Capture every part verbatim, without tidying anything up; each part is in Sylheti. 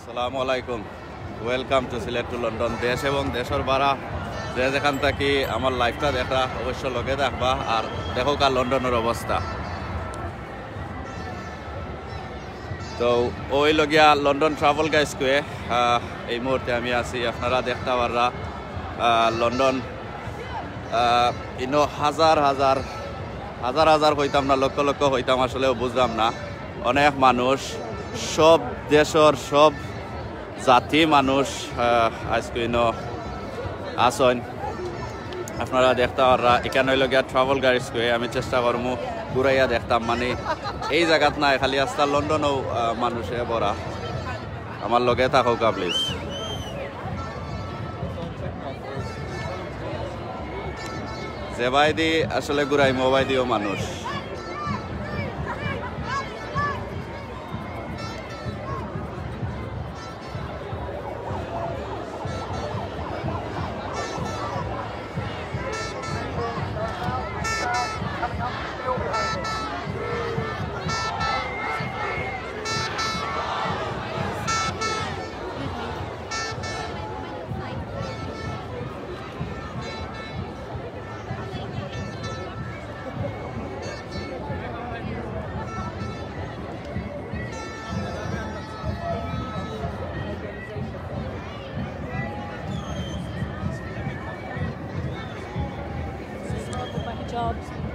আসসালামু আলাইকুম। Welcome to Sylhet to London। দেশ এবং দেশর বারা যে যেখান থাকি আমার live-টা দেখরা, অবশ্য লগে থাকবা আর দেখউক্কা লন্ডনর অবস্থা। তো অউ অইলো গিয়া লন্ডন ট্রাফালগার স্কোয়ার। আহ, এই মুহূর্তে আমি আছি, আপনারা দেখতা পাররা, আহ, লন্ডন, আহ, ইনো হাজার হাজার, হাজার হাজার কইতাম না, লক্ষ লক্ষ কইতাম, আসলেও বুঝলাম না। অনেক মানুষ, সব দেশর, সব জাতি মানুষ, আহ, আইজকু ইনো আছইন। আপনারা দেখতা পাররা, ইখান অইলো গিয়া ট্রাফালগার স্কোয়ার। আমি চেষ্টা করমু ঘুরাইয়া দেখতাম, মানে এই জাগাত নায়, খালি আস্তা লন্ডনও, আহ, মানুষে ভরা। আমার লগে থাকউক্কা please। যেবায়দি আসলে ঘুরাইমু অবায়দিও মানুষ।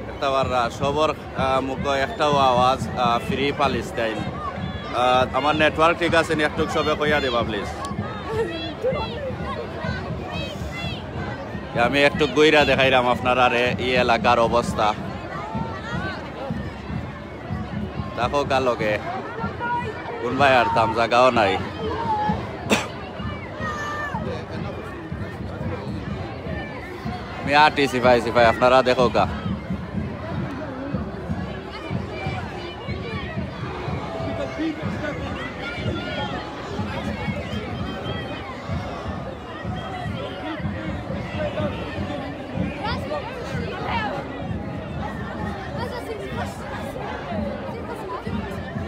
দেখতা পাররা, সবর, আহ, মুখো একটাউ আওয়াজ, আহ, "Free Palestine।" আহ, আমার network ঠিক আছে নি? একটুক সবে কইয়া দিবা please। আমি একটুক ঘুইরা দেখাইরাম আপনারারে ই এলাকার অবস্থা। থাকউক্কা লগে। কুনবায় আরতাম, জাগাও নাই। আমি আটি সিপাই সিপাই, আপনারা দেখউক্কা।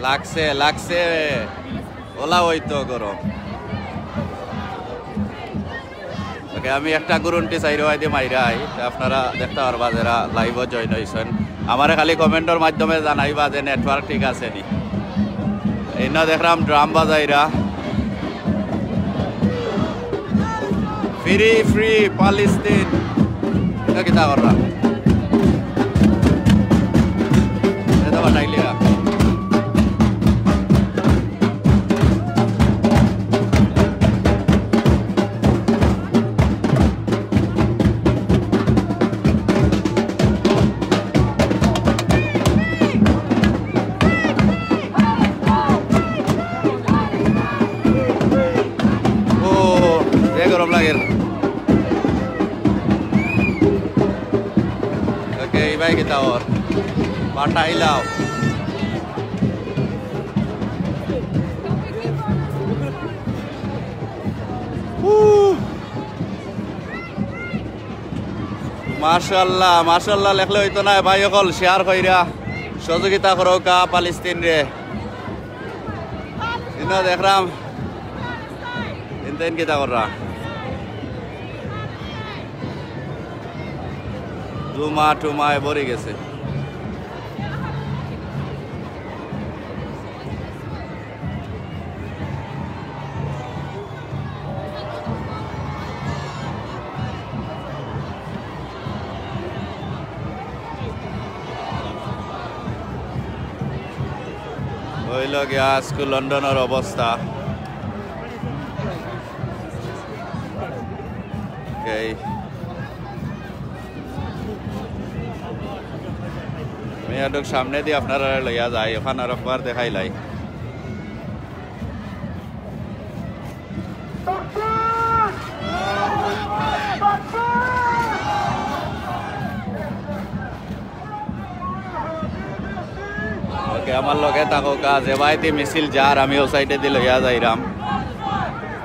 লাগছে, লাগছে। ওলা অইতো গরম। OK, আমি একটা গুরুন্টি চাইরোবায়দি মাইরাই, তে আপনারা দেখতা পারবা যারা live-ও join অইছইন। আমারে খালি comment-র মাধ্যমে জানাইবা যে network ঠিক আছে নি। ইনো দেখরাম drum বাজাইরা। Free, free Palestine। ইনো কিতা কররা? ইটা তো বাটাইলিয়া। ও, যে গরম লাগের। OK, ইবায় কিতা অর? বাটাইলাও। উহ। মাশাআল্লাহ, মাশাআল্লাহ লেখলে অইতো নায়, ভাই অকল share কইরা সহযোগিতা করউক্কা পালিস্তিনরে। ইনো দেখরাম, ইনতেন কিতা কররা? ধুমা টুমায় ভরি গেছে। অইলো গিয়া আইজকু লন্ডনর অবস্থা। এই আমি একটু সামনেদি আপনারারে লইয়া যাই, অখান আরকবার দেখাইলাই। OK, আমার লগে থাকউক্কা, যেবায়দি মিছিল যার, আমি অউ side-এদি লইয়া যাইরাম।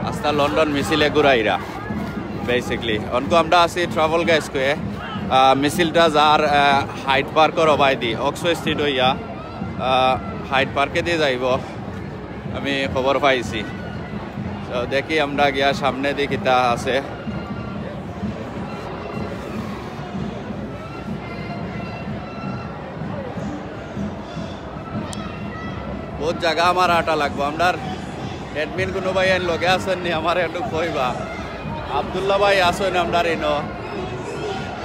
আস্তা লন্ডন মিছিলে ঘুরাইরা, basically। অনকু আমরা আছি ট্রাফালগার স্কোয়ার। আহ, মিছিলটা যার, আহ, হাইড পার্কর অবায়দি, অক্সফোর্ড স্ট্রিট অইয়া, আহ, হাইড পার্কেদি যাইবো, আমি খবর পাইছি। তো দেখি আমরা গিয়া সামনে দি কিতা আছে। বউত জাগা আমার আটা লাগবো। আমরার admin কুনু ভাইয়াইন লগে আছইন নি, আমারে একটু কইবা। আব্দুল্লাহ ভাই আছইন আমরার ইনো,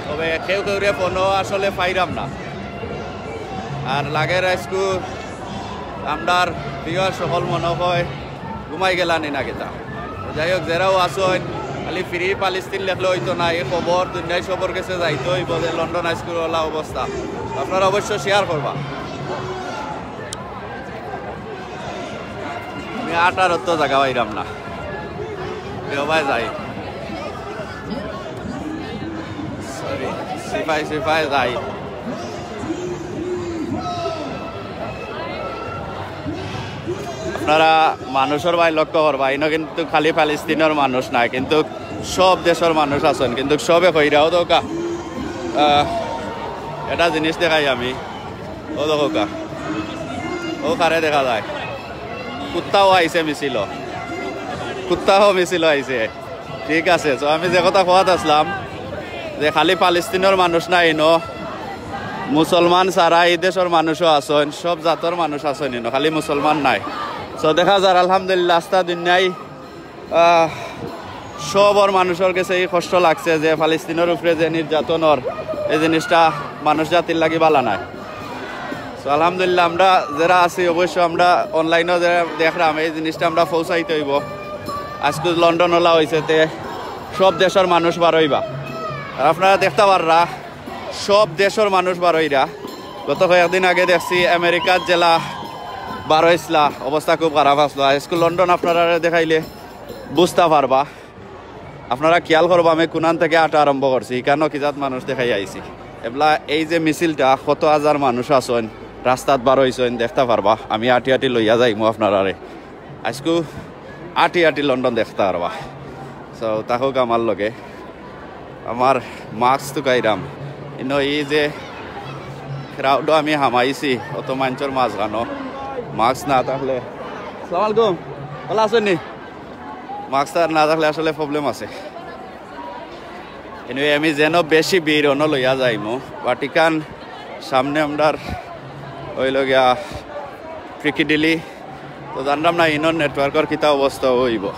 তবে কেউ কেউরে ফোনও আসলে পাইরাম না। আর লাগের আইজকু আমরার viewer সকল মনো অয় ঘুমাই গেলানি না কিতা। যাই হোক, যেরাও আছইন, খালি ফিরি ফালিস্তিন লেখলে অইতো না, এই খবর দুনিয়ার সবর গেছে যাইতো অইবো যে লন্ডন আইজকুর অলা অবস্থা। আপনারা অবশ্য share করবা। আমি আটার অত জাগা পাইরাম না। এ ভাই যাই। Sorry, সিপাই, সিপাই যাই। আপনারা মানুষর ভাই লক্ষ্য করবা, ইনো কিন্তু খালি ফালিস্তিনর মানুষ নায়, কিন্তু সব দেশর মানুষ আছইন, কিন্তু সবে কইরা, অউ দেখউক্কা, আহ, এটা জিনিস দেখাই আমি, অউ দেখউক্কা, অউ কারে দেখা যায়, কুত্তাও আইছে মিছিলো, কুত্তাও মিছিলো আইছে। ঠিক আছে, তো আমি যে কথা কওয়াত আছলাম যে খালি ফালিস্তিনর মানুষ নায় ইনো, মুসলমান ছাড়া এই দেশর মানুষও আছইন, সব জাতর মানুষ আছইন ইনো, খালি মুসলমান নায়। তো দেখা যার আলহামদুলিল্লাহ আস্তা দুনিয়াই, আহ, সবর মানুষর গেছে এই কষ্ট লাগছে যে ফালিস্তিনর উপরে যে নির্যাতন অর, এই জিনিসটা মানুষ জাতির লাগি বালা নায়। তো আলহামদুলিল্লাহ আমরা যেরা আছি অবশ্য আমরা online-ও যেরা দেখরাম এই জিনিসটা আমরা পৌঁছাইতে অইবো। আইজকু লন্ডন অলা অইছে তে সব দেশর মানুষ বার অইবা। আর আপনারা দেখতা পাররা সব দেশর মানুষ বার অইরা। গত কয়েকদিন আগে দেখছি আমেরিকাত যেলা বার অইছলা, অবস্থা খুব খারাপ আছলো। আইজকু লন্ডন আপনারারে দেখাইলে বুঝতা পারবা। আপনারা খিয়াল করবা আমি কুনান থাকি আটা আরম্ভ করছি, ইখানো কি জাত মানুষ দেখাই আইছি। এবলা এই যে মিছিলটা কত হাজার মানুষ আছইন, রাস্তাত বার অইছইন, দেখতা পারবা। আমি আটি আটি লইয়া যাইমু আপনারারে। আইজকু আটি আটি লন্ডন দেখতা পারবা। So, থাকউক আমার লগে। আমার mask তুকাইরাম। ইনো এই যে crowd-ও আমি হামাইছি, অত মানষর মাঝখানো mask না থাকলে। আসসালামু আলাইকুম, ভালা আছইন নি? Mask আর না থাকলে আসলে problem আছে। Anyway, আমি যেন বেশি ভিড় অনো লইয়া যাইমু, বাটিকান সামনে আমরার অইলো গিয়া পিকিডিলি। তো জানরাম না ইনোর network-র কিতা অবস্থা অইবো।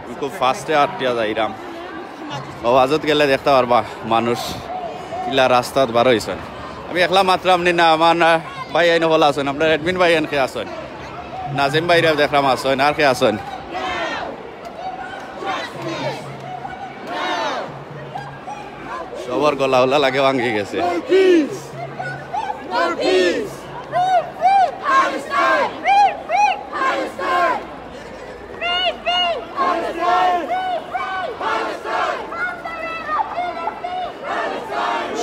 আমি খুব fast-এ আটিয়া যাইরাম। ও আজত গেলে দেখতা পারবা মানুষ ইলা রাস্তাত বার অইছইন। আমি একলা মাতরাম নি না, আমার না ভাইয়াইন অকল আছইন, আমরার admin ভাইয়াইন কে আছইন, নাজিম ভাইরে দেখরাম আছইন, আর কে আছইন? সবর গলা উলা লাগে ভাঙ্গি গেছে। No peace! No peace! Free, free Palestine! Free, free Palestine! Free, free Palestine! Free, free Palestine!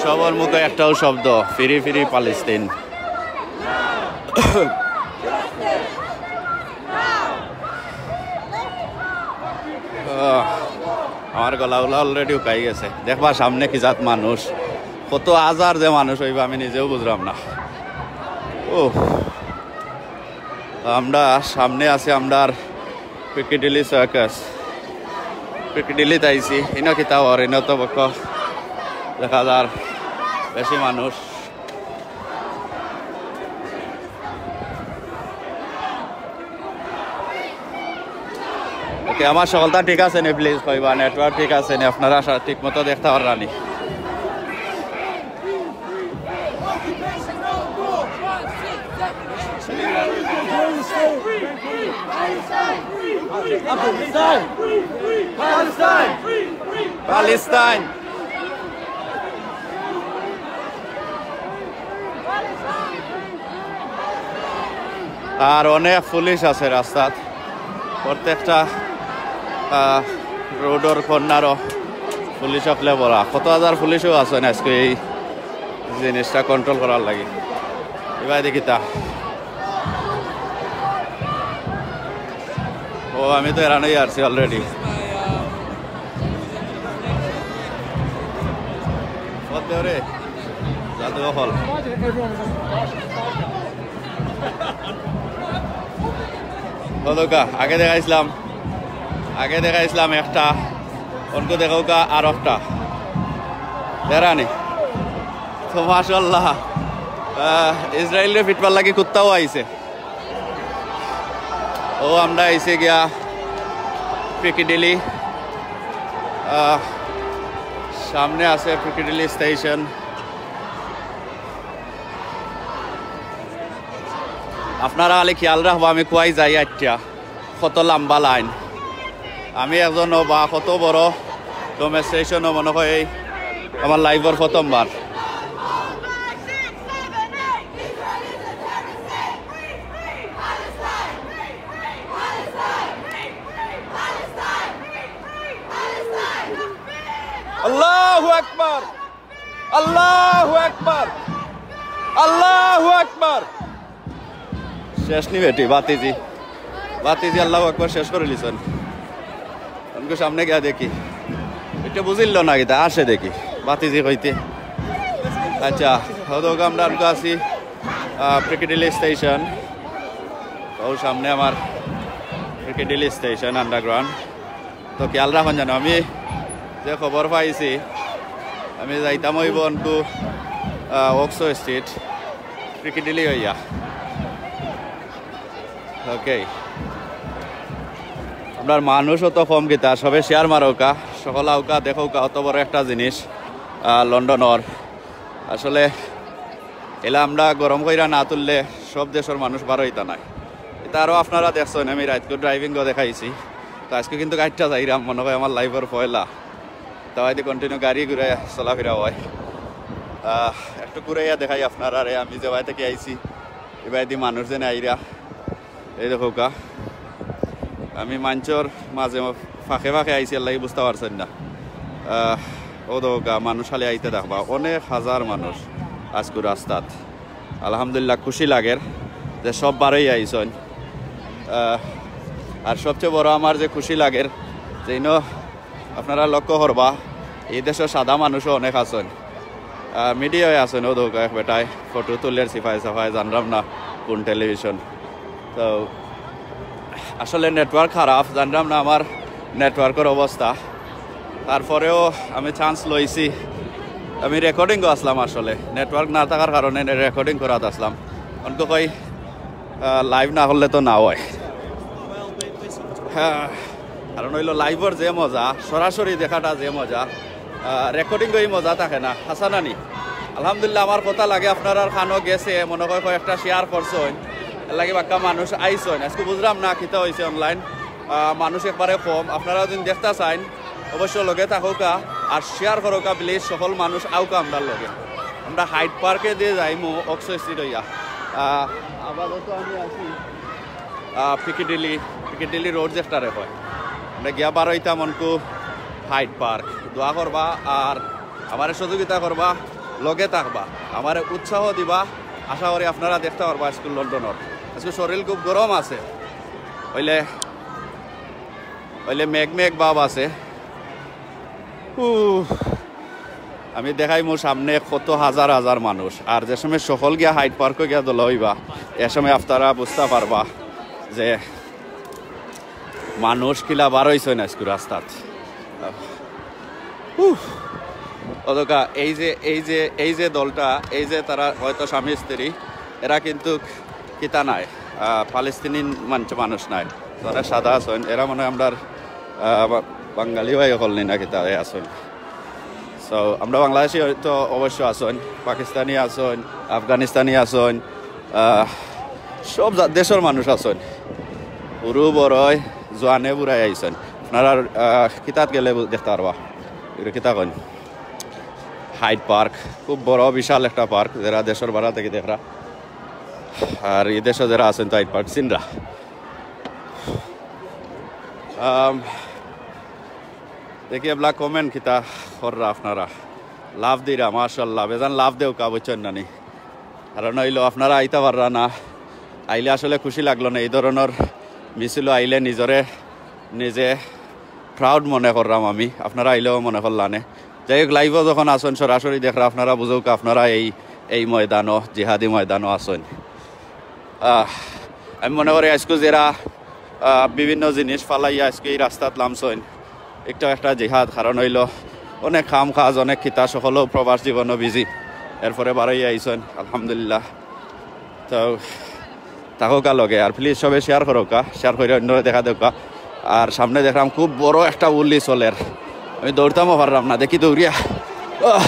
সবর মুখো একটাউ শব্দ, ফিরি ফিরি পালেস্তিন। আহ, আমার গলা উলা already হুকাই গেছে। দেখবা সামনে কি জাত মানুষ, কত হাজার যে মানুষ অইবা আমি নিজেও বুঝরাম না। ও, আমরা সামনে আছি আমরার পিকিডিলি সার্কাস। পিকিডিলিত আইছি, ইনো কিতা অর, ইনো তো বক্ক দেখা যার বেশি মানুষ। ওকে, আমার সকলতা ঠিক আছে নি? Please কইবা, network ঠিক আছে নি? আপনারা সা-, ঠিক মতো দেখতা পাররা নি? Palestine! Palestine! আর অনেক পুলিশ আছে রাস্তাত, প্রত্যেকটা, আহ, রোডর কর্নারও পুলিশ অকলে ভরা। কত হাজার পুলিশও আছইন আইজকু এই জিনিসটা control করার লাগি। ইবায় দেখিতা। ও, আমি তো এরানোই আরছি already। কত দেও রে? জাদু হল। কতকা? আগে দেখাইছিলাম। আগে দেখাইছিলাম একটা, অনকু দেখউক্কা আর একটা। দেখরানি? তো মাশাআল্লাহ, আহ, ইসরায়েলরে পিটবার লাগি কুত্তাও আইছে। ও, আমরা আইছি গিয়া পিকিডিলি। আহ, সামনে আছে পিকিডিলি স্টেশন। আপনারা খালি খেয়াল রাখবা, আমি কুয়াই যাই আইচ্ছা, কত লম্বা লাইন। আমি একজনও বা কত বড় ডেমনস্ট্রেশনও মনে হয় এই আমার লাইফর প্রথমবার। আল্লাহু আকবার, আল্লাহু আকবার, আল্লাহু আকবার। শেষ নি বেটি, বাতিজি, বাতিজি আল্লাহু আকবার শেষ করিলিছইন। অনকু সামনে গিয়া দেখি, ইটা বুঝিল না কিতা, আসে দেখি বাতিজি কইতে। আইচ্ছা, হদক আমরা অনকু আছি, আহ, পিকিডিলি স্টেশন। তো সামনে আমার পিকিডিলি স্টেশন আন্ডারগ্রাউন্ড। তো খেয়াল রাখইন জানো, আমি যে খবর পাইছি, আমি যাইতাম অইবো অনকু, আহ, অক্সফোর্ড স্ট্রিট, পিকিডিলি অইয়া। ওকে, আমরার মানুষ অত কম কিতা, সবে শেয়ার মারউক্কা, সকল আউক্কা, দেখউক্কা, অত বড় একটা জিনিস, আহ, লন্ডনর। আসলে ইলা আমরা গরম কইরা না তুললে সব দেশর মানুষ বার অইতা নায়। ইতা আরো আপনারা দেখছইন, আমি রাইতকু ড্রাইভিংও দেখাইছি। তো আইজকু কিন্তু গাড়িটা যাইরাম, মনে হয় আমার লাইফর পয়লা। তো এদি কন্টিনিউ গাড়ি ঘুরে চলাফিরা হয়। আহ, একটু ঘুরাইয়া দেখাই আপনারারে, আমি যে বায় থাকি আইছি, ই বায়দি মানুষ যেন আইরা। এই দেখউক্কা, আমি মানষর মাঝে ফাঁকে ফাঁকে আইছি, এরলাগি বুঝতা পারছইন না। আহ, ও দেখউক্কা, মানুষ খালি আইতে দেখবা, অনেক হাজার মানুষ আইজকু রাস্তাত। আলহামদুলিল্লাহ, খুশি লাগের যে সব বারই আইছইন। আহ, আর সবচেয়ে বড় আমার যে খুশি লাগের, যেইন আপনারা লক্ষ্য করবা, ই দেশো সাদা মানুষও অনেক আছইন। আহ, মিডিয়ায় আছইন, ও দেখউক্কা এক বেটায় ফটো তুলের সিফাই সাফাই, জানরাম না কোন টেলিভিশন। তো আসলে নেটওয়ার্ক খারাপ, জানরাম না আমার নেটওয়ার্কর অবস্থা। তারপরেও আমি চান্স লইছি, আমি রেকর্ডিংও আছলাম, আসলে নেটওয়ার্ক না থাকার কারণে রেকর্ডিং করাত আছলাম। অনকু কই, আহ, লাইভ না করলে তো না হয়। হ্যাঁ, কারণ অইলো লাইভর যে মজা, সরাসরি দেখাটা যে মজা, আহ, রেকর্ডিংও ই মজা থাকে না, হাছা না নি? আলহামদুলিল্লাহ, আমার কথা লাগে আপনারার কানো গেছে, মনে হয় কয়েকটা শেয়ার করছইন, এরলাগি বাক্কা মানুষ আইছইন। আইজকু বুঝরাম না কিতা অইছে অনলাইন, আহ, মানুষ একবারে কম। আপনারা যদি দেখতা চাইন, অবশ্য লগে থাকউক্কা আর শেয়ার করউক্কা, প্লিজ। সকল মানুষ আউক্কা আমরার লগে। আমরা হাইড পার্কে দিয়ে যাইমু, অক্সফোর্ড স্ট্রিট অইয়া। আহ, আপাতত আমি আছি, আহ, পিকিডিলি, পিকিডিলি রোড যেটারে কয়। আমরা গিয়া বার অইতাম অনকু হাইড পার্ক। দোয়া করবা আর আমারে সহযোগিতা করবা, লগে থাকবা, আমারে উৎসাহ দিবা। আশা করি আপনারা দেখতা পারবা আইজকু লন্ডনর। আইজকু শরীল খুব গরম আছে, অইলে অইলে মেঘ মেঘ ভাব আছে। উহ, আমি দেখাইমু সামনে কত হাজার হাজার মানুষ। আর যে সময় সকল গিয়া হাইড পার্কো গিয়া জড়ো অইবা, এ সময় আপনারা বুঝতা পারবা যে মানুষ কিলা বার অইছইন আইজকু রাস্তাত। উহ, অতকা এই যে, এই যে, এই যে দলটা, এই যে তারা হয়তো স্বামী স্ত্রী, এরা কিন্তু কিতা নায়, আহ, প্যালেস্তিনি মানষ, মানুষ নায়। তারা সাদা আছইন, এরা মনে হয় আমরার, আহ, বা-, বাঙালি ভাই অকল নি না কিতা, এ আছইন। So, আমরা বাংলাদেশি হয়তো অবশ্য আছইন, পাকিস্তানি আছইন, আফগানিস্তানি আছইন, আহ, সব জা-, দেশর মানুষ আছইন। হুরু বড়য়, জোয়ানে বুড়ায় আইছইন। আপনারা, আহ, কিতাত গেলে বু-, দেখতা পারবা। ইটা কিতা কইন? হাইড পার্ক, খুব বড় বিশাল একটা পার্ক, যেরা দেশর বারা থাকি দেখরা। আর ই দেশো যেরা আছইন তো হাইড পার্ক চিনরা। আম, দেখি এবলা comment কিতা কররা আপনারা। লাভ দিরা, মাশাআল্লাহ, বেজান লাভ দেউক্কা, বুঝছইন না নি? কারণ অইলো আপনারা আইতা পাররা না, আইলে আসলে খুশি লাগলো না। এই ধরনর মিছিলো আইলে নিজরে নিজে proud মনে কররাম আমি, আপনারা আইলেও মনে করলা নে। যাই হোক, live-ও যখন আছইন, সরাসরি দেখরা, আপনারা বুঝউক্কা, আপনারা এই, এই ময়দানো, জিহাদি ময়দানো আছইন। আহ, আমি মনে করি আইজকু যেরা, আহ, বিভিন্ন জিনিস ফালাইয়া আজকে এই রাস্তাত লামছইন। একটা একটা জিহাদ, কারণ অইলো অনেক কাম কাজ, অনেক কিতা, সকলেও প্রবাস জীবনও বিজি। এরপরে বারইয়া আইছইন, আলহামদুলিল্লাহ। তো থাকউক্কা লগে, আর প্লিজ সবে শেয়ার করউক্কা, শেয়ার করি অন্যরে দেখা দেউক্কা। আর সামনে দেখরাম খুব বড় একটা উলি চলের, আমি দৌড়তামও পাররাম না, দেখি দৌড়িয়া। আহ!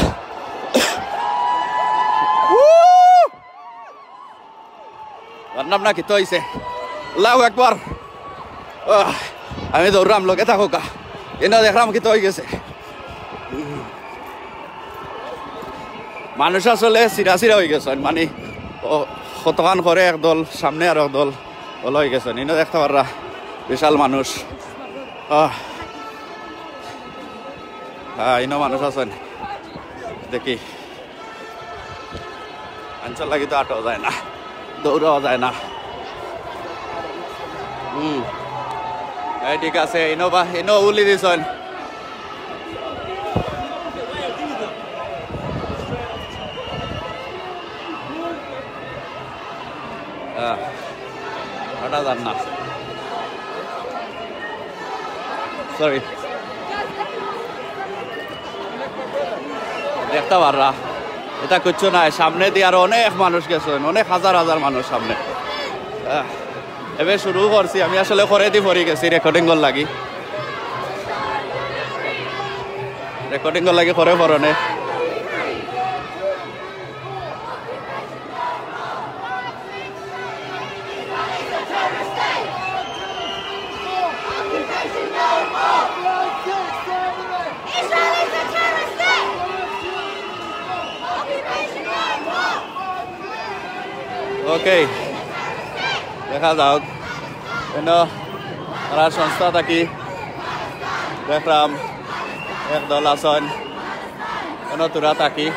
উহ! পাররাম না, কিতা অইছে? আল্লাহু আকবার। আহ, আমি দৌড়রাম, লগে থাকউক্কা। ইনো দেখরাম কিতা অইগেছে। মানুষ আসলে ছিড়া ছিড়া অইগেছইন, মানে, ও, কতখান করে এক দল, সামনে আর এক দল, অলা অইগেছইন। ইনো দেখতা পাররা, বিশাল মানুষ। আহ, হ্যাঁ, ইনো মানুষ আছইন, দেখি। আনছর লাগি তো আটাও যায় না, দৌড়াও যায় না। হুম, এই ঠিক আছে, ইনো বা, ইনো উলি দিছইন। আহ, আটা যার না। সরি। দেখতা পাররা, ইটা কিচ্ছু নায়। সামনেদি আরো অনেক মানুষ গেছইন, অনেক হাজার হাজার মানুষ সামনে। আহ, এবে শুরু করছি, আমি আসলে করেদি পড়ি গেছি রেকর্ডিংর লাগি। রেকর্ডিংর লাগি করে পড়নে। ওকে, দেখা যাউক। ইনো তারা সংস্থা থাকি দেখরাম এক দল আছইন, ইনো থুড়া থাকি।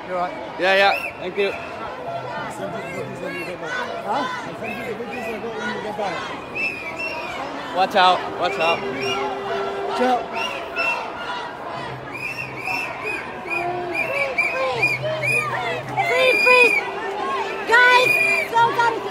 You're right. Yeah, yeah, thank you. Huh? Watch out, watch out. Watch out. Free, free. Guys, so gotta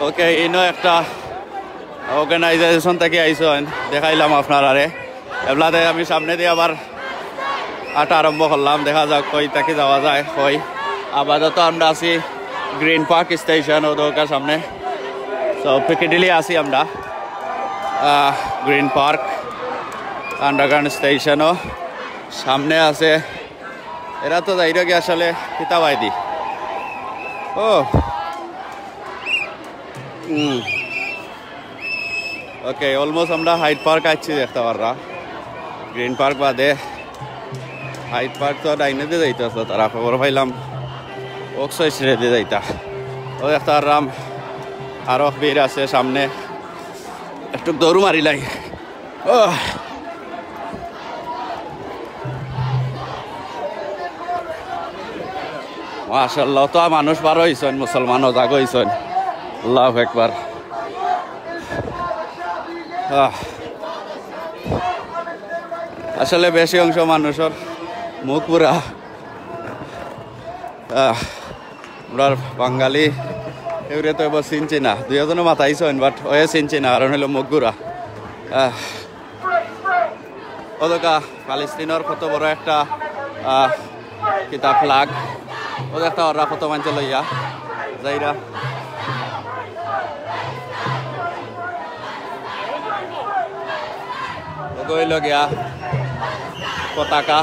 ওকে, ইনো একটা অর্গানাইজেশন থাকি আইছইন, দেখাইলাম আপনারারে। এবলাতে আমি সামনেদি আবার আটা আরম্ভ করলাম, দেখা যাউক কই থাকি যাওয়া যায়, কই। আপাতত আমরা আছি গ্রিন পার্ক স্টেশন, ও দরকার সামনে। তো পিকেডিলি আছি আমরা, গ্রিন পার্ক আন্ডারগ্রাউন্ড স্টেশনও সামনে আছে। এরা তো যাইরোগি আসলে কিতাবায়দি। ও, হুম, ওকে, অলমোস্ট আমরা হাইড পার্ক আইছি দেখতা পাররা। গ্রিন পার্ক বাদে হাইড পার্ক তো ডাইনেদি যাইতা আছে, তারা খবর পাইলাম অক্সফোর্ড স্ট্রিটেদি যাইতা। ও দেখতা পাররাম আরো ভিড় আছে সামনে, একটু দৌড় মারিলাই। ও, মাশাআল্লাহ, তো মানুষ বারো অইছইন, মুসলমানও জাগো অইছইন। আল্লাহু আকবার। আহ, আসলে বেশি অংশ মানুষর মুখ পুরা। আহ, আমরার বাঙালি এগুরে তো এবার চিনছি না, দুই একজনে মাতাইছইন, বাট ওয়ে চিনছি না, কারণ হইলো মুখ গুরা। আহ, অদকা প্যালেস্তিনর কত বড় একটা, আহ, কিতা ফ্ল্যাগ, ও দেখতা পাররা কত মানষে লইয়া যাইরা। ওগো অইলো গিয়া পতাকা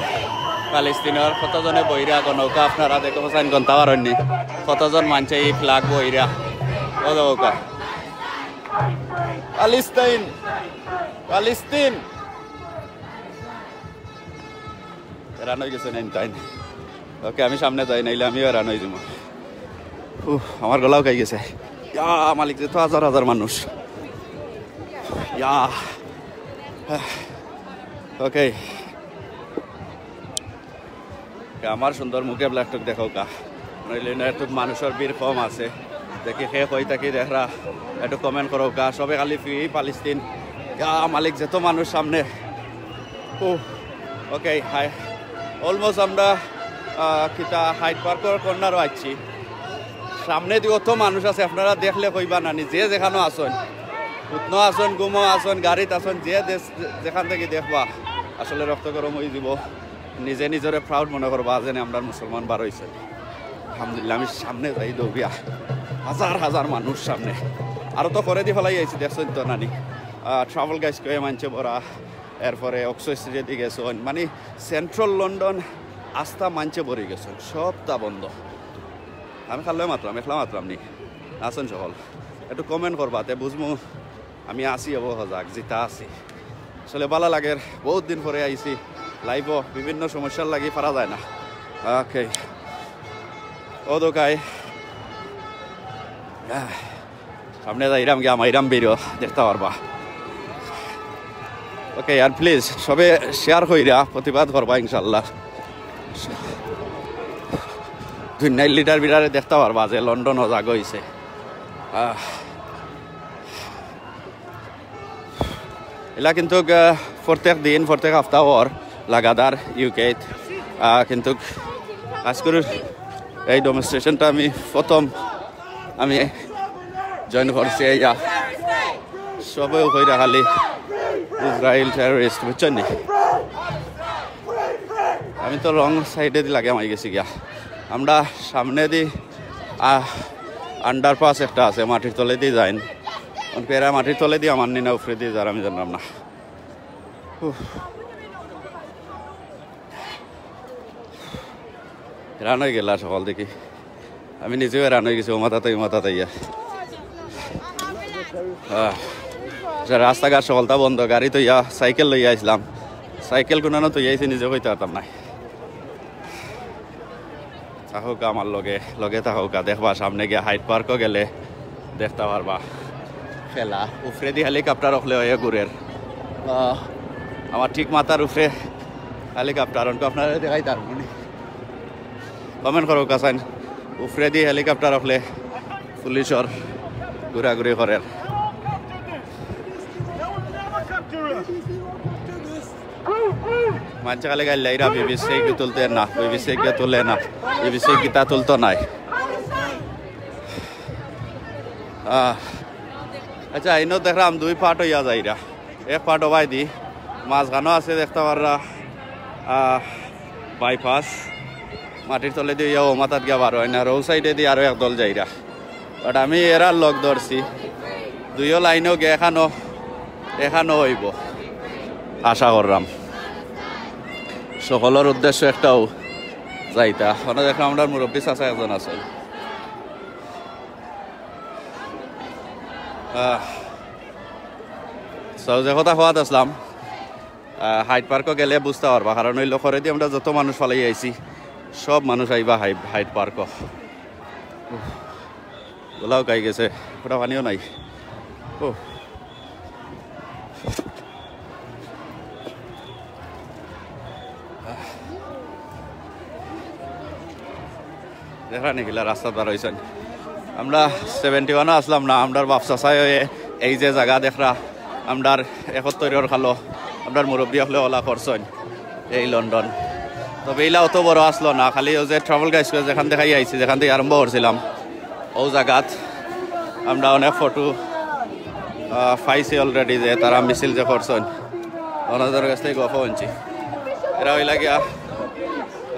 প্যালেস্তিনর, কতজনে বইরা গো নৌকা, আপনারা দেখো সাইন গন্তা পারইননি, কতজন মানষে ই ফ্ল্যাগ বইরা। ও দেখো কা। প্যালেস্তাইন, প্যালেস্তিন। এরান অই গেছে নাইন টাইম। ওকে, আমি সামনে যাই, নাইলে আমিও এরান অই দিমু। উফ, আমার গলাও খাই গেছে। ইয়া মালিক, যে তো হাজার হাজার মানুষ। ইয়া। ওকে। আমার সুন্দর মুখে ব্ল্যাক টক দেখাও কা। নইলে না, একটু মানুষর ভিড় কম আছে। দেখি কে কই থাকি দেখরা, একটু কমেন্ট করো কা। সবে খালি ফ্রি প্যালেস্তিন। ইয়া মালিক, যত মানুষ সামনে। ও, ওকে, হাই। অলমোস্ট আমরা, আহ, কিতা হাইড পার্কর কর্নারও আইছি। সামনেদি অত মানুষ আছে, আপনারা দেখলে কইবা নানি, যে যেখানো আছইন, উতনো আছইন, ঘুমো আছইন, গাড়িত আছইন, যে দেশ যেখান থাকি দেখবা, আসলে রক্ত গরম অই যিবো। নিজে নিজরে প্রাউড মনে করবা, যেন আমরার মুসলমান বার অইছে। আলহামদুলিল্লাহ, আমি সামনে যাই দৌড়িয়া, হাজার হাজার মানুষ সামনে। আরো তো করেদি ফালাই আইছি, দেখছইন তো নানি। আহ, ট্রাভেল গাইজ কয়ে মানষে ভরা, এরপরে অক্সফোর্ড স্ট্রিটেদি গেছইন, মানে সেন্ট্রাল লন্ডন আস্তা মানষে ভরি গেছইন, সবতা বন্ধ। আমি খাল্লই মাতরাম, একলা মাতরাম নি, আছইন সকল। একটু কমেন্ট করবা, তে বুঝমু আমি আছি অবো হজাগ, জিতা আছি। আসলে ভালা লাগের, বহুত দিন পরে আইছি লাইভও, বিভিন্ন সমস্যার লাগি পারা যায় না। ওকে, ও দোকায়, আহ, সামনে যাইরাম গিয়া মাইরাম বেরো, দেখতা পারবা। ওকে, আর প্লিজ সবে শেয়ার কইরা প্রতিবাদ করবা ইনশাআল্লাহ। দুই নাইল লিটার বিরারে দেখতা পারবা যে লন্ডনও জাগো অইছে। আহ, ইলা কিন্তু, আহ, প্রত্যেক দিন, প্রত্যেক হাপ্তা অর লাগাতার ইউকেত। আহ, কিন্তু আজকের এই ডেমনস্ট্রেশনটা আমি প্রথম আমি জয়েন করছি। ইয়া, সবে কইরা খালি ইসরায়েল টেররিস্ট, বুঝছইন নি? আমি তো রং সাইডেদি লাগে আমি গেছি গিয়া। আমরা সামনেদি, আহ, আন্ডারপাস একটা আছে, মাটির তলেদি যাইন। অন পেরা মাটির তলেদি আমার নি না উপরেদি যার আমি জানলাম না। উফ। হেরান অই গেলা সকল দেখি। আমি নিজেও হেরান অই গেছি, ও মাথাত, ও মাথাত আইয়া। আহ, আচ্ছা, রাস্তাঘাট সকলতা বন্ধ, গাড়ি থইয়া, সাইকেল লইয়া আইছলাম। সাইকেল কুনানো থইয়া আইছি নিজে কইতে পারতাম না। থাকউক্কা আমার লগে, লগে থাকউক্কা। দেখবা সামনে গিয়া হাইড পার্কও গেলে দেখতা পারবা খেলা। উপরেদি হেলিকপ্টার অকলে অইয়া ঘুরের। আহ, আমার ঠিক মাথার উপরে হেলিকপ্টার, অনকু আপনারারে দেখাইতাম নি। কমেন্ট করউক্কা চাইন, উপরেদি হেলিকপ্টার অকলে পুলিশর ঘুরাঘুরি করের। মানষে খালি গাইল্লাইরা, বিবিসি গি তুলতে না, বিবিসি গি তুলে না, বিবিসি গিতা তুলতো নায়। আহ, আচ্ছা, ইনো দেখরাম দুই পার্ট অইয়া যাইরা। এক পার্ট ওবায়দি, মাঝখানো আছে দেখতা পাররা, আহ, বাইপাস, মাটির তলেদি অইয়া ও মাথাত গিয়া বার অয় না, আর ও সাইডেদি আরো এক দল যাইরা। বাট আমি এরার লগ ধরছি। দুইও লাইনও গিয়া এখানো, এখানো অইবো, আশা কররাম। সকলর উদ্দেশ্য একটাউ যাইতা। অনো দেখরাম আমরার মুরব্বি চাচা একজন আছইন। আহ, so, যে কথা কওয়াত আছলাম, আহ, হাইড পার্কো গেলে বুঝতা পারবা, কারণ অইলো খরেদি আমরা যত মানুষ ফালাই আইছি, সব মানুষ আইবা হাইড, হাইড পার্কো। উফ, গলা হুকাই গেছে, ফুটা পানিও নাই। ও। দেখরা নি কিলা রাস্তাত বার অইছইন। আমরা সেভেন্টি ওয়ানও আছলাম না, আমরার বাপ চাচায় অউ এই যে জাগা দেখরা, আমরার একাত্তরর কালো, আমরার মুরব্বি অকলে অলা করছইন এই লন্ডন। তবে ইলা অত বড় আছলো না, খালি অউ যে ট্রাভেল গাইজ স্কয়ার যেখান থাকি আইছি, যেখান থাকি আরম্ভ করছিলাম, অউ জাগাত আমরা অনেক ফটো, আহ, পাইছি already, যে তারা মিছিল যে করছইন, অনাদের কাছ থাকি গফ হুনছি। এরা অইলা গিয়া,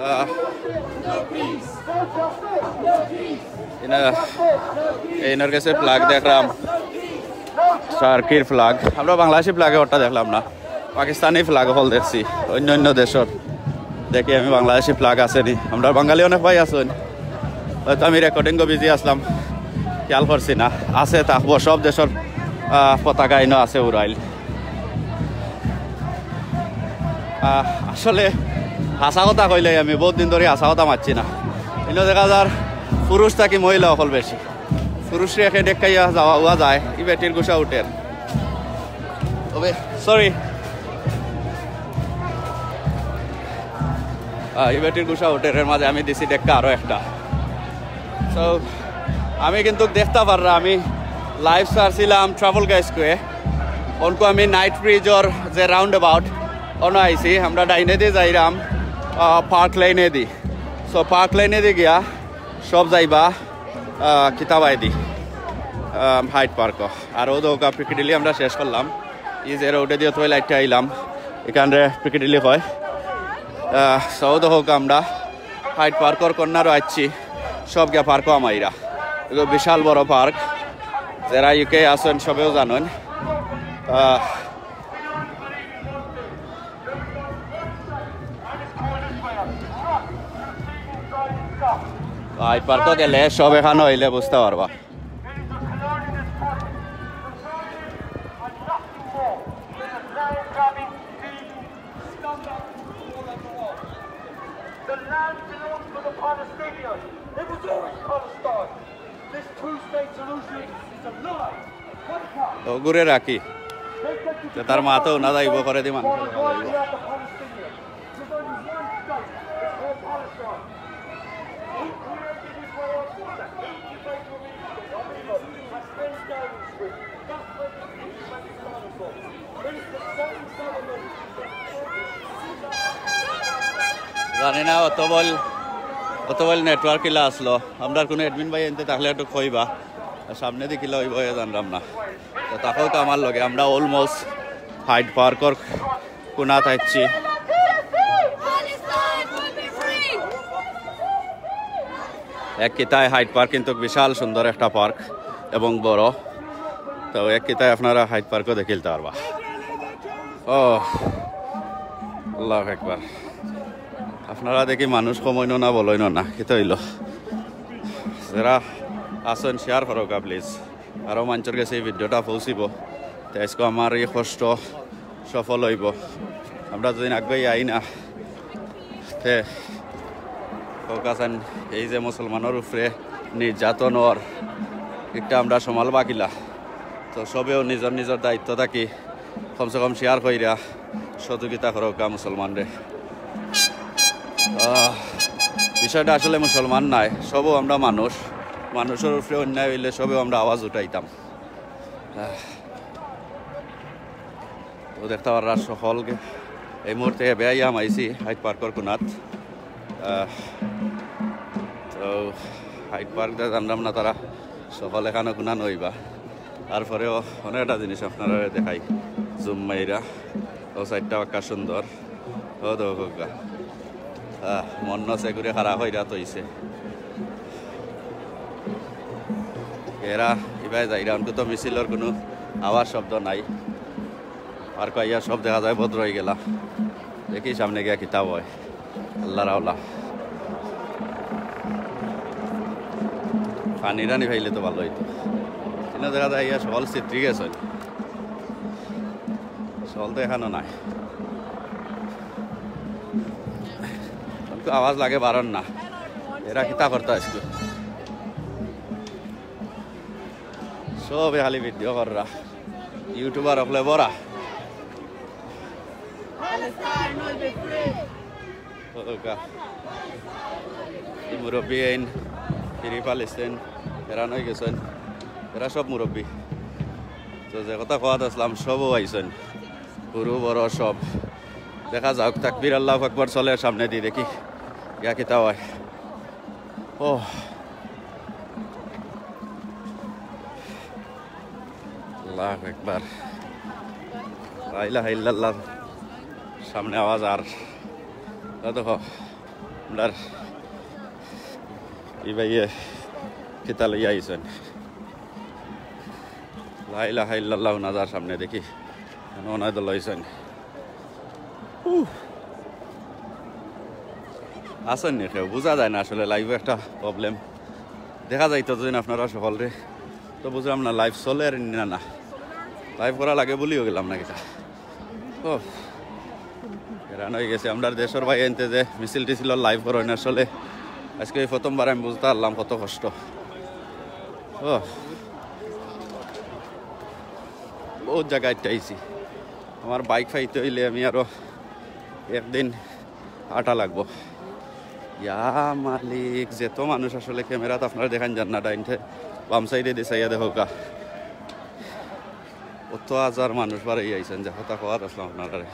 আহ, ইনা-, এইনর গেছে ফ্ল্যাগ দেখরাম, টার্কির ফ্ল্যাগ। আমরা বাংলাদেশি ফ্ল্যাগে ওটা দেখলাম না, পাকিস্তানি ফ্ল্যাগ অকল দেখছি অন্য অন্য দেশর। দেখি আমি বাংলাদেশি ফ্ল্যাগ আছে নি, আমরা বাঙালি অনেক ভাই আছইন, হয়তো আমি রেকর্ডিংও বিজি আছলাম, খেয়াল করছি না। আছে, থাকবো, সব দেশর, আহ, পতাকা ইনো আছে উড়াইল। আহ, আসলে হাছা কথা কইলে আমি বউত দিন ধরি হাছা কথা মাতছি না। ইনো দেখা যার পুরুষ থাকি মহিলা অকল বেশি। পুরুষরে একে ডেক্কাইয়া যাওয়া উয়া যায়, ই বেটির গুসা উঠের। তবে, সরি। আহ, ই বেটির গুসা উঠের, এর মাঝে আমি দিছি ডেক্কা আরো একটা। So, আমি কিন্তু দেখতা পাররা, আমি লাইভ ছাড়ছিলাম ট্রাভেল গাইজ স্কয়ার। অনকু আমি নাইট ব্রিজর যে রাউন্ড অ্যাবাউট, অনো আইছি। আমরা ডাইনেদি যাইরাম, আহ, পার্ক লেইনেদি। So, পার্ক লেইনেদি গিয়া সব যাইবা, আহ, কিতাবায়দি, আহ, হাইড পার্কো। আর অউ দেখউক্কা পিকাডিলি আমরা শেষ করলাম। ই যে রোডেদি অত লাইটটা আইলাম, ইখানরে পিকাডিলি কয়। আহ, so অউ দেখউক্কা আমরা হাইড পার্কর কর্নারো আইছি, সব গিয়া পার্কো হামাইরা। এগু বিশাল বড় পার্ক, যেরা ইউকে আছইন সবেউ জানইন। আহ, হাইড পার্কো গেলে সব এখানো অইলে বুঝতা পারবা। The land belongs to the Palestinians. It was always Palestine. This two-state solution is a lie. অগুরে রাখি। তে তার মাথাও না যাইব করে দি মানুষ। There's only one state. It's called Palestine. Who created Israel? The eighty-five million people has been down with. That's where the Palestine is from. It's the same government. জানি না অত বল, অত বল নেটওয়ার্ক কিলা আছলো। আমরার কুনু অ্যাডমিন ভাইয়াইন্তে থাকলে একটু কইবা। আর সামনেদি কিলা অইবো, এ জানরাম না। তো থাকউক্কা আমার লগে, আমরা অলমোস্ট হাইড পার্কর কুনাত আইছি। এক কিতায় হাইড পার্ক কিন্তু বিশাল সুন্দর একটা পার্ক এবং বড়। তো এক কিতায় আপনারা হাইড পার্কও দেখিলতা পারবা। ও, আল্লাহু আকবার। আপনারা দেখি মানুষ কমইন না, বলইন না, কিতা অইলো? যেরা আছইন শেয়ার করউক্কা প্লিজ। আরো মানষর গেছে ই ভিডিওটা পৌঁছিবো। তে আইজকু আমার ই কষ্ট সফল অইবো। আমরা যুদি আগুয়াই আই না, তে কউক্কা চাইন, এই যে মুসলমানর উপরে নির্যাতন অর, ইটা আমরা সামালবা কিলা। তো সবেউ নিজর নিজর দায়িত্ব থাকি কমসে কম শেয়ার কইরা সহযোগিতা করউক্কা মুসলমানরে। আহ, বিষয়টা আসলে মুসলমান নায়, সবেউ আমরা মানুষ। মানুষর উপরে অন্যায় অইলে সবেউ আমরা আওয়াজ উঠাইতাম। আহ, তো দেখতা পাররা সকলকে এই মুহূর্তে বেয়াইয়া হামাইছি হাইড পার্কর কুনাত। আহ, তো হাইড পার্ক দা জানরাম না তারা সকল এখানো কুনানো অইবা। তারপরেও অনেকটা জিনিস আপনারারে দেখাই, জুম মাইরা। অউ সাইডটা বাক্কা সুন্দর। অউ দেখউক্কা। আহ, মন নসে করে খাড়া কইরা থইছে। এরা ভাই যাইরা, অখন তো মিছিলর কুনু আওয়াজ শব্দ নাই। আর কইয়া সব দেখা যায় বন্ধ অইগেলা। দেখি সামনে গিয়া কিতা অয়। আল্লাহ রাওলা। পানি টানি পাইলে তো ভালা অইতো। ইনো দেখা যায় ইয়া সকল ছিতরি গেছে। সকল তো অখনো নাই। অখন তো আওয়াজ লাগে বারর না। এরা কিতা করতা আইজকু? সবে খালি ভিডিও কররা। YouTuber অকলে ভরা। Palestine will be free. ওকা। ই মুরব্বি এইন, Free Palestine, এরা নই গেছইন। এরা সব মুরব্বি। তো যে কথা কওয়াত আছলাম, সবও আইছইন। হুরু বড় সব। দেখা যাউক, তাকবীর আল্লাহু আকবার চলের সামনেদি, দেখি গিয়া কিতা অয়। ও। আল্লাহু আকবার। লা ইলাহা ইল্লাল্লাহ। সামনে আওয়াজ আর। ও দেখো, আমরার ই ভাইয়ে কিতা লইয়া আইছইন। লা ইলাহা ইল্লাল্লাহ নাজার সামনে দেখি। অনো অনায় দল অইছইন। উহ। আছইন নি কেউ? বুঝা যায় না আসলে, live-ও একটা problem। দেখা যাইতো যদি আপনারা সকলরে, তো বুঝলাম না live চলের নি না, না। Live করা লাগে বুলিও গেলাম না কিতা। ও, হেরান অই গেছি। আমরার দেশর ভাই আনতে যে মিছিল টিছিলর live করইন আসলে, আইজকে এই প্রথমবার আমি বুঝতে পারলাম কত কষ্ট। ও, বউত জাগা আটকাইছি। আমার bike পাইতে অইলে আমি আরো একদিন আটা লাগবো। ইয়া মালিক, যেত মানুষ আসলে camera-ত আপনারা দেখাইন যার না, ডাইনতে বাম side-এ দি চাইয়া দেখউক্কা। অত হাজার মানুষ বারইয়া আইছইন, যে কথা কওয়াত আছলাম আপনারারে।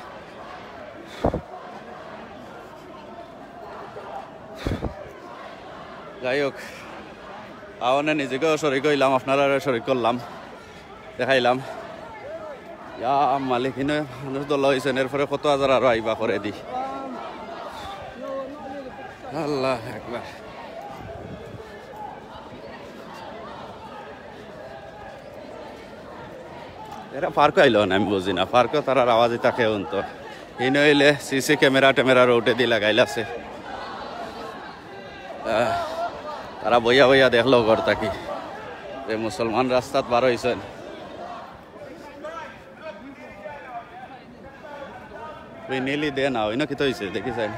যাই হোক, আওনে নিজেকেও শরিক অইলাম, আপনারারে শরিক করলাম, দেখাইলাম। ইয়া মালিক, ইনো মানুষ দলা অইছইন, এরপরে কত হাজার আরো আইবা করেদি। আল্লাহু আকবার। এরা park-ও আইলো না, আমি বুঝি না। Park-ও তারার আওয়াজই থাকে অন্ত। ইনো অইলে CC camera টেমেরা road-এ দি লাগাইল আছে। আহ, তারা বইয়া বইয়া দেখলো ঘর থাকি যে মুসলমান রাস্তাত বার অইছইন। ওই নীলি দে না, ওই না কিতা অইছে, দেখি চাই।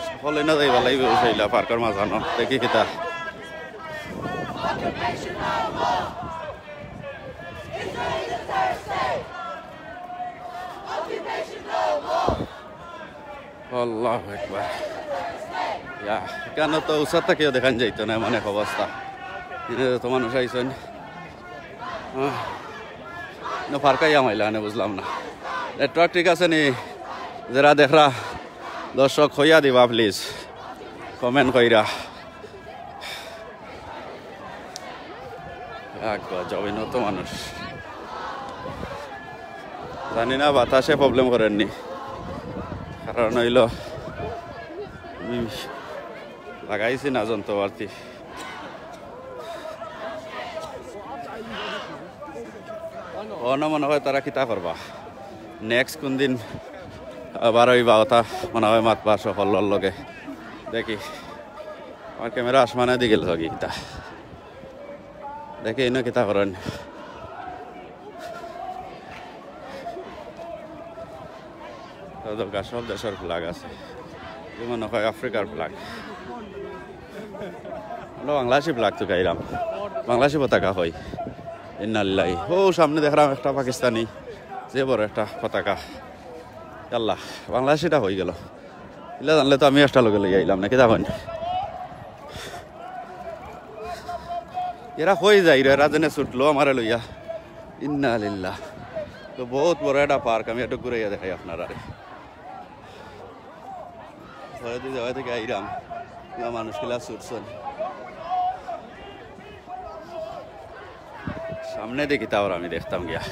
সকলে না যাইবা লাগবো, ওই সেইলা park-র মাঝানো, দেখি কিতা। আল্লাহু আকবার। ইয়া, ইখানো তো উসার থাকিও দেখান যাইতো না, এমন এক অবস্থা। ইনো তো মানুষ আইছইন। আহ, ইনো park-ও আইয়া মাইলা, মানে বুঝলাম না। Network ঠিক আছে নি? যেরা দেখরা, দর্শক, কইয়া দিবা please, comment কইরা। এক গজব, ইনো তো মানুষ। জানি না বাতাসে problem করের নি, কারণ অইলো আমি লাগাইছি না যন্ত্রপাতি। অনো মনে হয় তারা কিতা করবা, next কোন দিন আবার অইবা, ওটা মনে হয় মাতবা সকলর লগে। দেখি, আমার camera আসমানে দি গেল কি কিতা। দেখি, ইনো কিতা করেন। তো দরকার সব দেশর flag আছে। যেমন হয় আফ্রিকার flag। আমরা বাংলাদেশি flag তো গাইলাম। বাংলাদেশি পতাকা হয়। ইন্না লিল্লাহি। ও সামনে দেখলাম একটা পাকিস্তানি, যে বড় একটা পতাকা। আল্লাহ, বাংলাদেশিটা হয়ে গেল। ইলা জানলে তো আমি একটা লগে লইয়া আইলাম না, কিতা কইন? এরা কই যাইরা, এরা যেনে ছুটলো আমারে লইয়া। ইন্না লিল্লাহ। তো বহুত বড় একটা park, আমি একটু ঘুরাইয়া দেখাই আপনারারে। ঘরে তো যাওয়া থেকে আইরাম, না মানুষ কিলা ছুটছইন। সামনে দেখি তাও আমি দেখতাম গিয়া।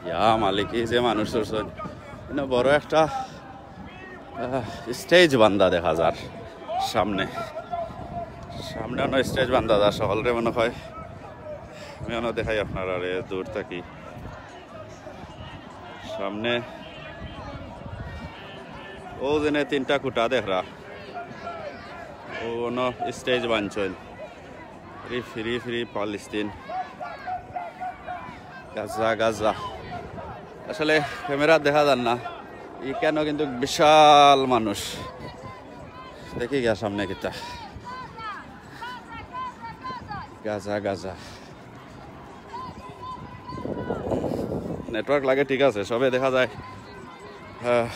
ইয়া আ, মালিক, এই যে মানুষ চড়ছইন, ইনো বড় একটা, আহ, স্টেজ বান্ধা দেখা যার সামনে। সামনে অনো স্টেজ বান্ধা যার, সকলরে মনে হয়। আমি অনো দেখাই আপনারারে দূর থাকি। সামনে ও যেনে তিনটা খুঁটা দেখরা, ও অনো স্টেজ বানছইন। Free, free, free Palestine। Gaza, Gaza. আসলে ক্যামেরা দেখা যার না, ইখানো কিন্তু বিশাল মানুষ। দেখি গিয়া সামনে কিতা। গাজা, গাজা। নেটওয়ার্ক লাগে, ঠিক আছে, সবে দেখা যায়। আহ,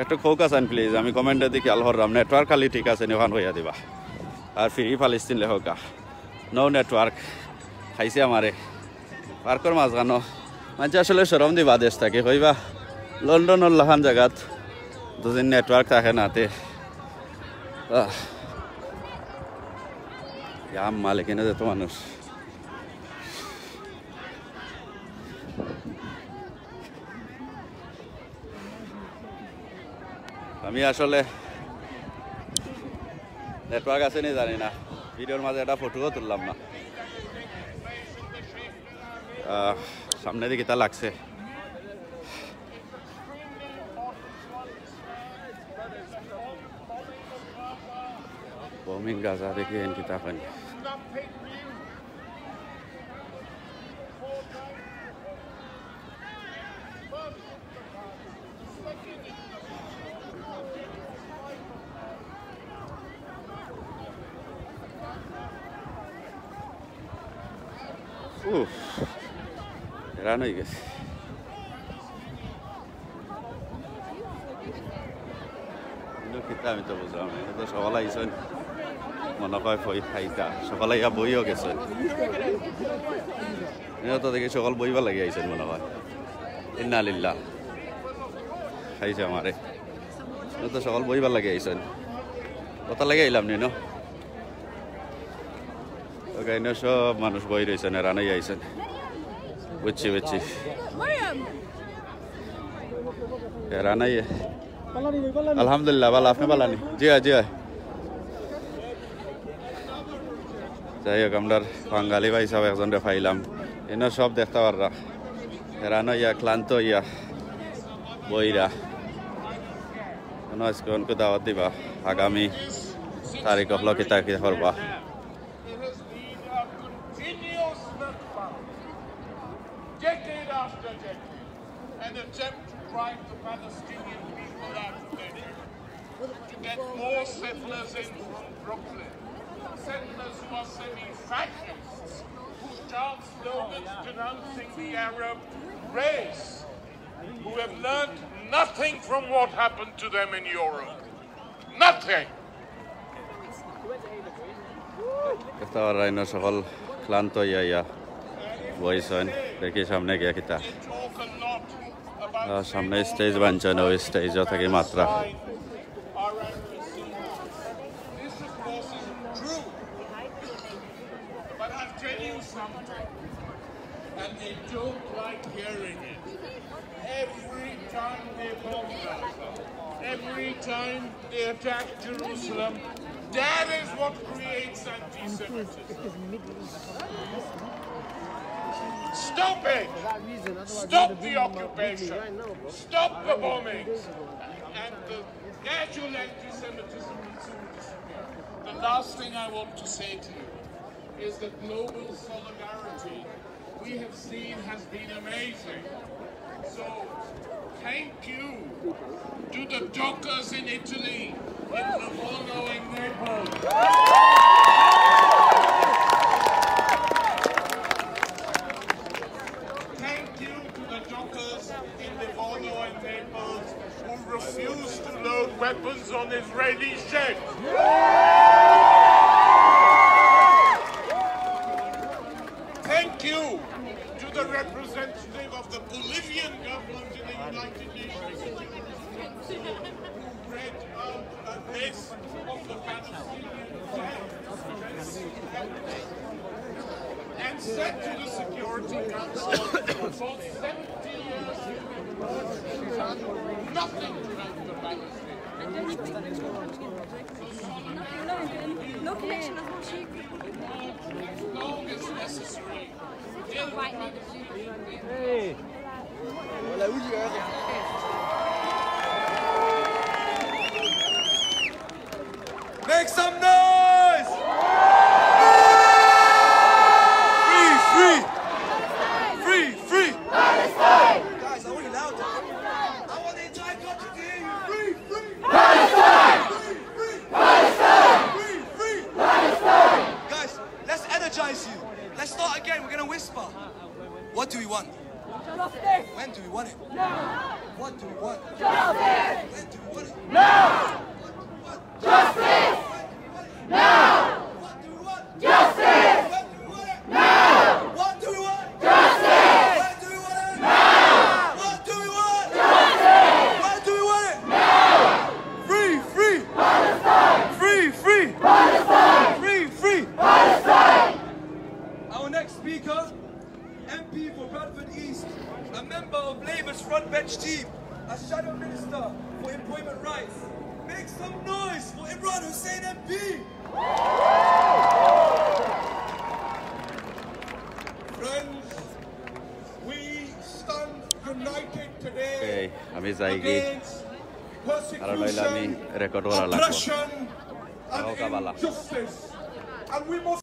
একটু খোকা চাইন প্লিজ, আমি কমেন্টে দেখি আলহররাম নেটওয়ার্ক খালি ঠিক আছে নি, ওখান কইয়া দিবা। আর ফ্রি ফালিস্তিন লেখকা, নো নেটওয়ার্ক, খাইছে আমারে। পার্কর মাঝখানো মানষে আসলে শরম দিবা দেশ থাকি, কইবা লন্ডনর লাখান জাগাত দুদিন নেটওয়ার্ক থাকে না তে। আহ, ইয়া মালিক, এনে যত মানুষ। আমি আসলে নেটওয়ার্ক আছে নি জানি না, ভিডিওর মাঝে একটা ফটোও তুললাম না। আহ, সামনে দিকে তা লাগছে। বোমিং গাজা দেখি এন কিতা কইন। উফ, হেরান হয়ে গেছে। কিন্তু কিতা আমি তো বুঝলাম না। এটা তো সকালে আইসেন, মনে হয় ফই খাইতা। সকালে ইয়া বইও গেছেন। এটা তো দেখি সকাল বইবার লাগি আইসেন মনে হয়। ইন্না লিল্লাহ। খাইছে আমারে। এটা তো সকাল বইবার লাগি আইসেন। কথা লাগি আইলাম নি, ন? তো গাইনো সব মানুষ বই রইছেন, এরানাই আইছেন। বুঝছি, বুঝছি। এরানাই। আলহামদুলিল্লাহ, ভালা, আপনি ভালা নি? জি অয়, জি অয়। যাই হোক, আমরার বাঙালি ভাই সাব একজনরে পাইলাম। ইনো সব দেখতা পাররা। এরানো ইয়া ক্লান্ত ইয়া বইরা। কোনো আজকে অনকে দাওয়াত দিবা। আগামী তারিখ অকলো কিতা কিতা করবা। It has been a continuous slaughter, decade after decade, an attempt to drive the Palestinian people out of their home, to get more settlers in from Brooklyn, settlers who are semi-fascists, who chant slogans denouncing the Arab race, who have learned nothing from what happened to them in Europe. Nothing. দেখতা পাররা ইনো সকল ক্লান্ত ইয়া ইয়া বইছইন। দেখি সামনে গিয়া কিতা। আহ, সামনে স্টেজ বানছইন, ওই স্টেজও থাকি Matara. This, of course, is true. But I'll tell you something, and they don't like hearing it. Every time they bomb Gaza, every time they attack Jerusalem, that is what creates anti-Semitism. Stop it! Stop the occupation! Stop the bombings! And the casual anti-Semitism will soon disappear. The last thing I want to say to you is that global solidarity we have seen has been amazing. So, thank you to the Dockers in Italy, in Livorno and Naples. Thank you to the Dockers in Livorno and Naples who refused to load weapons on Israeli ships. Thank you to the representative of the Bolivian government in the United Nations Security Council who read out a list of the Palestinian deaths and said to the Security Council, for seventy Nothing prevents the Palestinians. No connection, no connection. As long as necessary. Hey. Make some noise! Free, free! Free, free! Palestine! Guys, I want you louder. I want the entire country to hear you. Free, free! Palestine! Free, free! Palestine! Free, free! Palestine! Guys, let's energize you. Let's start again. We're gonna whisper. What do we want? Justice! When do we want it? Now! What do we want? Justice! When do we want it? Now! What do we want? Justice! When do we want it? Now! What do we want? Justice! When do we want it? Now! What do we want? Justice! When do we want it? Now! What do we want? Justice! When do we want it? Now! Free, free! Palestine! Free, free! Palestine! Free, free! Palestine! Our next speaker, M P for Bradford East, a member of Labour's front bench team, a shadow minister for employment rights. Make some noise for Imran Hussain M P! Friends, we stand united today. Okay, আমি যাইগি। Against persecution, কারণ অইলে আমি record করা লাগবো। Oppression, and injustice. And we must